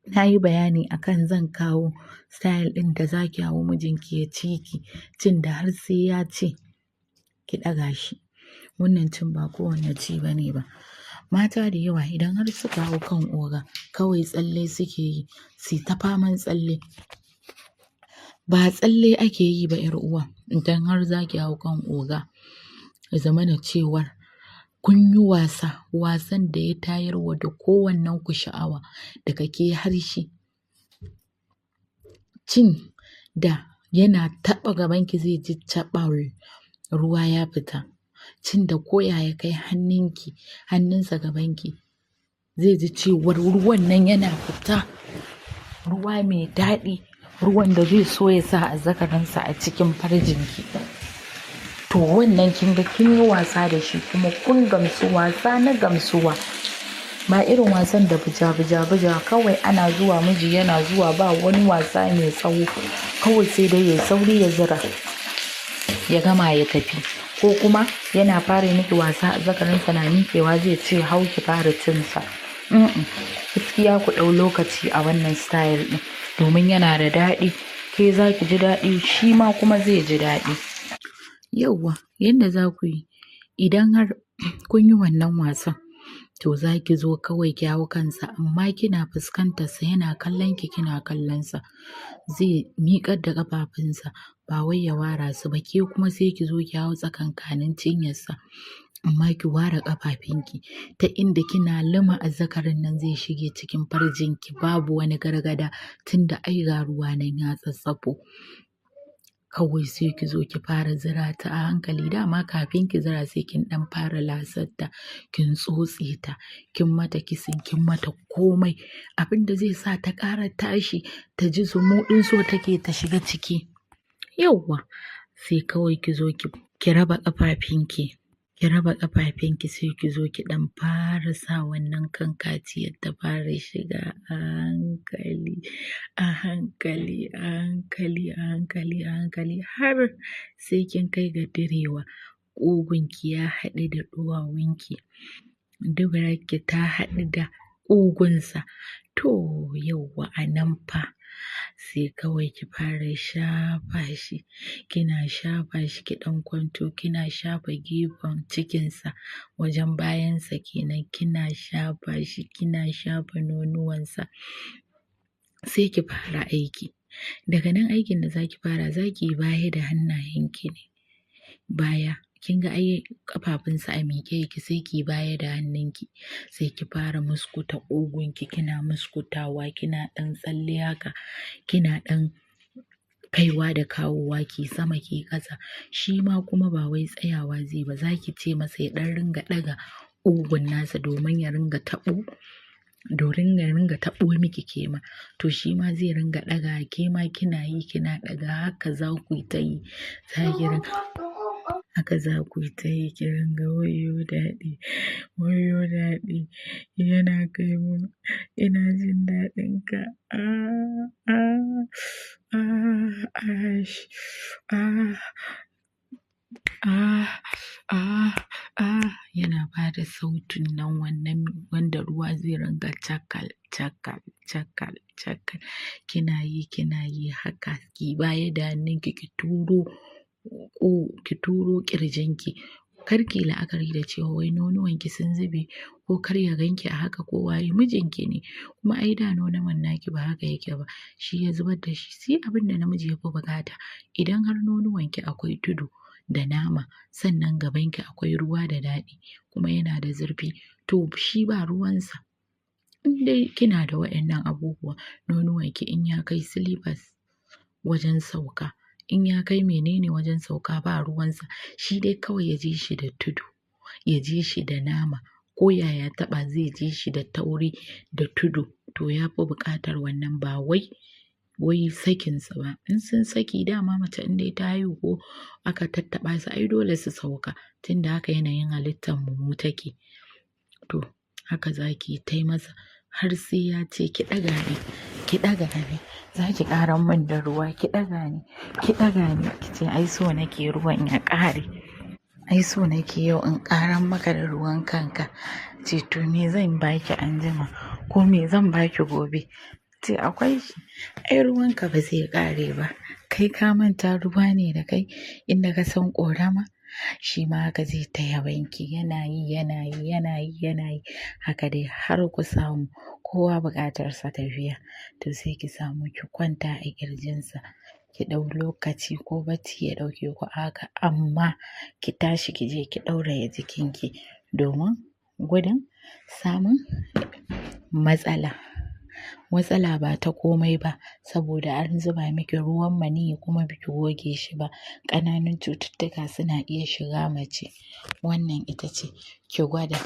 Na yi bayani akan zan kawo style ɗin da za ki hau mijinki ya ci ki, cin da har sai ya ce ki ɗaga shi. Wannan cin ba kowane ci ba ne ba. Mata da yawa idan har suka hau kan oga, kawai tsalle suke yi, su ta faman tsalle. Ba tsalle ake yi ba ‘yar uwa, idan har za ki hau kan oga, ya zamana cewar kun yi wasa, wasan da ya tayar wa da kowannenku sha'awa, daga ke har shi. Cin da yana taɓa gabanki zai ji caɓal, ruwa ya fita. Cin da ko ya ya kai hannunki, hannunsa gabanki, zai ji cewar ruwan nan yana fita, ruwa mai daɗi, ruwan da zai so ya sa azzakarinsa a cikin farjinki. To wannan kin ga kin yi wasa da shi kuma kun gamsu, wasa na gamsuwa. Ba irin wasan da buja buja buja kawai ana zuwa miji yana zuwa ba wani wasa mai tsawo, kawai sai dai ya sauri ya zira ya gama ya tafi. Ko kuma yana fara miki wasa azzakarinsa na miƙewa zai ce hau ki fara cinsa. Gaskiya ku ɗau lokaci a wannan style ɗin domin yana da daɗi. Ke za ki ji daɗi, shi ma kuma zai ji daɗi. Yauwa, yanda za ku yi idan har kun yi wannan wasan, to za ki zo kawai ki hau kansa amma kina fuskantarsa, yana kallon ki kina kallonsa. Zai miƙar da ƙafafunsa ba wai ya wara su ba, ke kuma sai ki zo ki hau tsakankanin cinyarsa amma ki ware ƙafafunki ta inda kina luma azzakarin nan zai shige cikin farjinki babu wani gargada tunda ai ga ruwa nan ya tsatstsafo. Kawai sai ki zo ki fara zira ta a hankali, dama kafin ki zira sai kin ɗan fara lasar ta, kin tsotse ta, kin mata kissing, kin mata komai. Abin da zai sa ta ƙara tashi, ta ji zumuɗin so take ta shiga ciki. Yauwa, sai kawai ki zo ki raba ƙafafunki, ki raba ƙafafunki sai ki zo ki ɗan fara sa wannan kan kaciyar ta fara shiga a hankali, a hankali, a hankali, a hankali, a hankali har sai kin kai ga direwa. Ƙugunki ya haɗu da ɗuwawunki, duburarki ta haɗu da ƙugunsa. To yauwa a nan fa sai kawai ki fara shafa shi, kina shafa shi ki ɗan kwanto, kina shafa gefen cikinsa wajen bayansa kenan, kina shafa shi, kina shafa nonuwansa. Sai ki fara aiki. Daga nan aikin da za ki fara, za ki yi baya da hannayenki ne. Baya, kin ga ai ƙafafunsa a miƙe yake, sai ki yi baya da hannunki. Sai ki fara muskuta ƙugunki, kina muskutawa, kina ɗan tsalle haka, kina ɗan kaiwa da kawowa, ki sama ki ƙasa. Shi ma kuma ba wai tsayawa zai ba, za ki ce masa ya ɗan ringa ɗaga ƙugun nasa domin ya ringa taɓo, domin ya ringa taɓo miki kema. To shi ma zai ringa ɗaga, kema kina yi kina ɗaga, haka za ku yi ta yi. Za ki ringa, haka za ku yi ta yi, ki ringa wayyo daɗi, wayyo daɗi, yana kai mun, ina jin daɗin ka. Ah, ah, ah, ash, ah, ah, ah, ah. Yana ba da sautin nan wannan wanda ruwa zai ringa cakal, cakal, cakal, cakal. Kina yi, kina yi haka, ki baya da hannunki, ki turo ki turo ƙirjinki. Kar ki yi la'akari da cewa wai nonuwanki sun zube ko kar ya ganki a haka ko waye, mijinki ne. Kuma ai da nonuwan naki ba haka yake ba, shi ya zubar da shi. Sai abin da namiji ya fi buƙata. Idan har nonuwanki akwai tudu da nama, sannan gabanki akwai ruwa da daɗi kuma yana da zurfi, to shi ba ruwansa. In dai kina da waɗannan abubuwa, nonuwanki in ya kai slippers wajen sauka, in ya kai menene wajen sauka, ba ruwansa. Shi dai kawai ya ji shi da tudu, ya ji shi da nama, ko yaya taɓa zai ji shi da tauri da tudu. To ya fi buƙatar wannan, ba wai wai sakinsa ba. In sun saki, dama mace in dai ta haihu ko aka tattaɓa su, ai dole su sauka, tunda haka yanayin halittar mu take. To haka za ki yi tai masa har sai ya ce ki ɗaga ni, ki ɗaga ni, za ki ƙarar min da ruwa, ki ɗaga ni, ki ɗaga ni. Ki ce ai so nake ruwan ya ƙare. Ai so nake yau in ƙarar maka da ruwan kanka. Ce to me zan baki anjima ko me zan baki gobe? Ce akwai shi, ai ruwanka ba zai ƙare ba. Kai ka manta ruwa ne da kai inda ka san ƙorama, shi ma haka zai ta yabanki, yana yi, yana yi, yana yi, yana yi, haka dai har ku samu kowa buƙatarsa ta biya. To sai ki samu ki kwanta a ƙirjinsa, ki ɗau lokaci ko bacci ya ɗauke ku haka, amma ki tashi ki je ki ɗauraye jikinki domin gudun samun matsala. Matsala ba ta komai ba, saboda an zuba miki ruwan maniyyi kuma biki goge shi ba. Ƙananun cututtuka suna iya shiga mace. Wannan ita ce, ki gwada.